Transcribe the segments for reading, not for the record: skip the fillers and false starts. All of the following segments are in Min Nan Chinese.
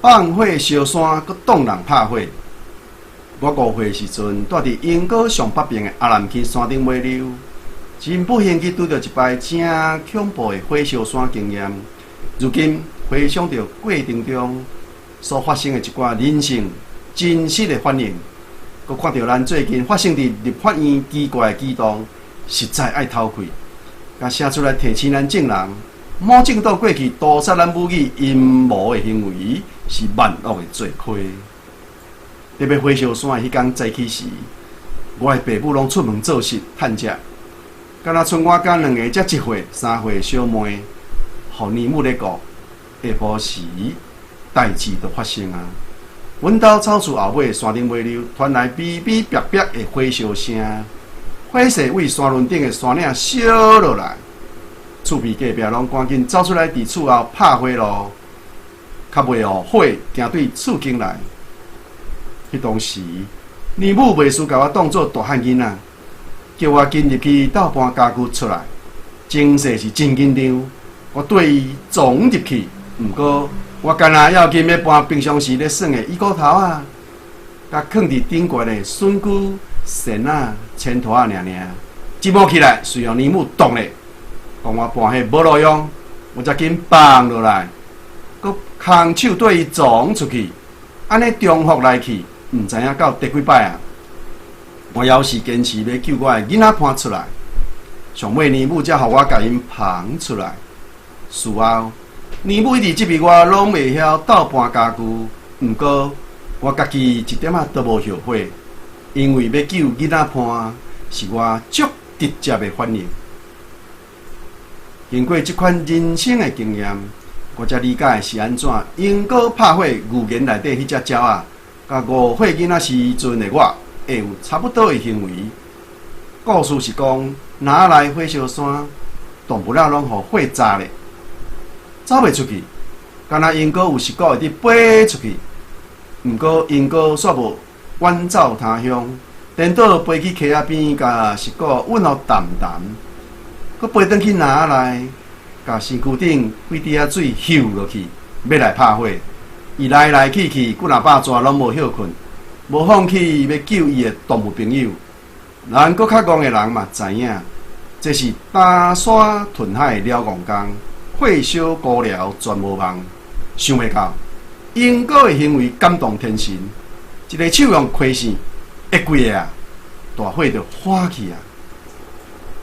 放火燒山，閣擋人拍火。我5歲時陣，蹛佇鶯歌上北爿的阿南溪山頂尾溜，真不幸去拄著一擺誠恐怖的火燒山經驗。如今回想著過程中所發生的一寡人性真實的反應，閣看著咱最近發生佇立法院奇怪的舉動，實在愛偷氣。共寫出來提醒咱眾人，某政黨過去屠殺咱母語陰謀的行為，是萬惡的罪魁。特別火燒山的彼工早起時，我的爸母攏出門做事趁食，敢若賰我佮兩个才1歲、3歲的小妹，予娘母咧顧。下晡時，代誌就發生啊！阮兜草厝後尾山頂尾溜傳來嗶嗶煏煏的火燒聲，火勢對山崙頂的山嶺燒落來，厝邊隔壁攏趕緊走出來佇厝後拍火爐，較袂予火行對厝間來。彼當時，娘母袂輸共我當做大漢囡仔，叫我緊入去鬥搬家具出來，情勢是真緊張，我綴伊撞入去，毋過我敢若要緊欲搬平常時咧耍的椅鼓頭仔，共囥佇頂懸的筍龜、線仔、錢坨仔爾爾，一摸起來，隨予娘母動咧，講我搬彼無路用，我才緊放落來，閣空手綴伊撞出去，按呢重複來去，毋知影到第幾擺啊！我猶是堅持欲救我的囡仔伴出來，上尾娘母才予我共𪜶捧出來。事後，娘母一直質疑我攏會曉鬥搬家具，毋過我家己一點仔都無後悔，因為欲救囡仔伴是我足直接的反應。經過這款人生的經驗，我才理解是按怎鶯歌拍火寓言內底彼隻鳥仔，佮5歲囡仔時陣的我會有差不多的行為。故事是講，哪來火燒山，動物仔攏予火炸咧，走袂出去，敢若鶯歌有視覺會佇飛出去。毋過鶯歌煞無遠走他鄉，顛倒飛去溪仔邊，共石鼓穩予澹澹，閣飛轉去林仔內，共身軀頂幾滴仔水泅落去，欲來拍火。伊來來去去幾若百逝攏無歇睏，無放棄欲救伊的動物朋友。咱閣較戇的人嘛知影，這是擔沙吞海了戇工，火燒孤寮全無望。想袂到，鶯歌的行為感動天神，一个手用開線，一規个啊，大火就火去啊！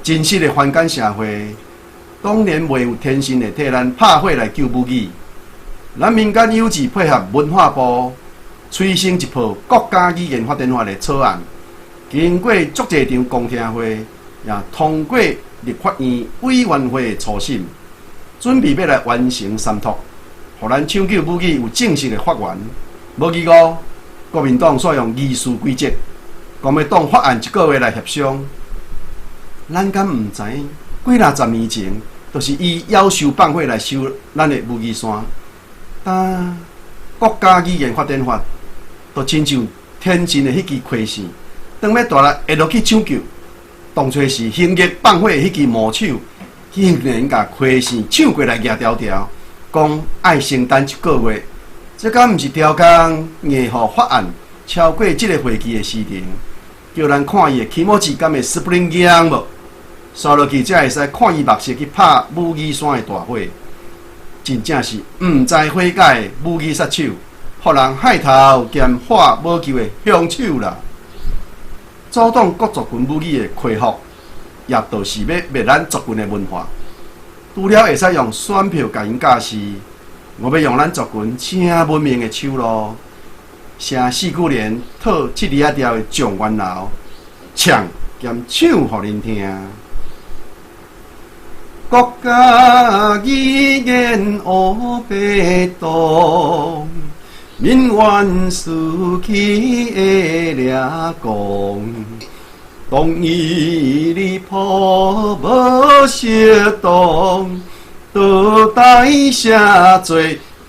真實的凡間社會，當然袂有天神會替咱拍火來救母語。咱民間有志配合文化部，催生一部國家語言發展法的草案，經過足濟場公聽會，也通過立法院委員會的初審，準備欲來完成三讀，予咱搶救母語有正式的法源。無議誤，國民黨煞用議事規則，講欲擋法案一個月來協商。咱敢毋知？幾若十年前，就是伊夭壽放火來燒咱的武夷山。但國家語言發展法，就親像天神的彼支開線，當欲大力下落去搶救，當初時興業放火的彼支魔手，竟然共開線搶過來夯牢牢，講愛先等一個月，這敢毋是刁工硬予法案超過這个會期的時程，叫咱看伊的気持ち敢會 spring 硬無？煞落去才會使看伊目色去拍武夷山的大火。真正是毋知悔改的母語殺手，予人害頭兼化無救的兇手啦！阻擋各族群母語的恢復，也就是欲滅咱族群的文化。除了會使用選票共𪜶教示，我欲用咱族群誠文明的手路，寫四句聯套七字仔調的狀元樓，唱兼唱予恁聽。國家語言烏白動，民怨四起的掠講，動議離譜無適當，倒帶寫做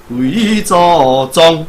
鬼祖宗。